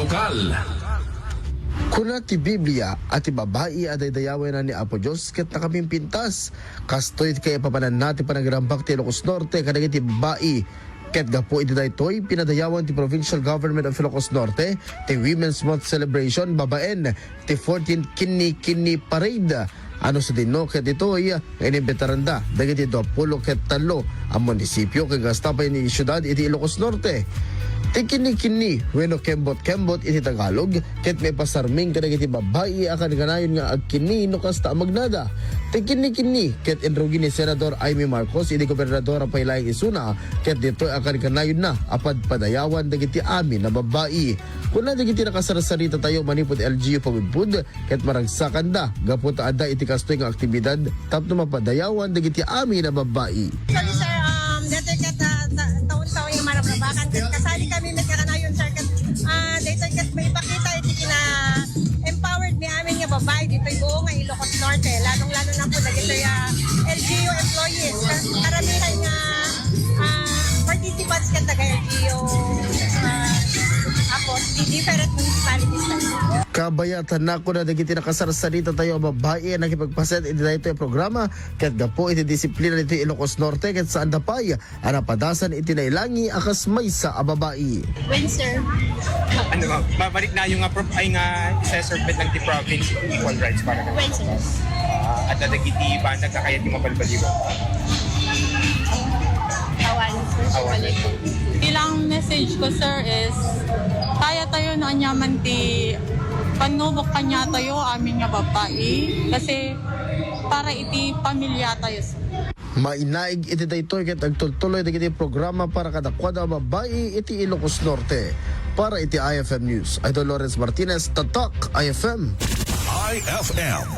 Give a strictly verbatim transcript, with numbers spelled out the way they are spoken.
Lokal. Kuna ti Biblia a ti babai a daydayawenna ni Apo Dios ket nakapimpintas. Kastoy ti kaipapananna ti panagrambak ti Ilocos Norte kadagiti babai. Ket gapu iti daytoy, pinadayawan ti Provincial Government of Ilocos Norte ti Women's Month celebration babaen ti fourteenth Kinni Kinni Parade. Ano sa dinno ket ditoy nga inimbitaranda dagiti duapulo ket tallo a munisipio ken kasta pay ni siudad iti Ilocos Norte. Ti kinni-kinni wenno kembot-kembot iti Tagalog ket maipasarming kadagiti babai a kankanayon nga agkinni no kasta a magnada. Ti kinni-kinni ket inrugi ni Senador Imee Marcos idi gobernador a pay laeng isuna ket ditoy a kankanayonna a padpadayawan dagiti amin a babai. Kuna dagiti nakasarsarita tayo manipud L G U Pagudpud, ket maragsakanda gapu ta adda iti kastoy nga aktibidad tapno mapadayawan dagiti amin a babbai. Actually, sir, um, dati ket, ah, ta-, taon-taon nga marabrabakan, ket kasali kami met kakanayon, sir, ket, ah, daytoy ket maipakita iti kina-empowered mi amin nga babbai ditoy buo nga Ilocos Norte, lalong-lalo na po dagitoy, ah, L G U employees, karamihan nga, ah, participants ket taga L G U, ah, apo, di different municipalities na. Kabayatan na kuna dagiti nakasarsarita tayo a babbai a nakipagpaset iti daytoy a programa ket gapu iti disiplina ditoy Ilocos Norte ket saanda pay a napadasan iti nailangi a kas maysa a babai. When, sir? Ano, ma'am? Mabalik na yung, ah, pro-, ay nga, isa-serve lang ti province yung equal rights para na. When, sir? Ah, at dagiti banag na kaya ti mabalbaliwan. Awan, sir. Awan. Balik. Ilang message ko, sir, is kaya tayo no anyaman ti panubok kanya tayo, amin nga babai. Kasi para iti pamilya tayo, sir. Mainaig iti daytoy ket agtultuloy dagiti programa para kadakuada a babbai iti Ilocos Norte. Para iti I F M News, Idol Lawrence Martinez, Tatak I F M. I F M.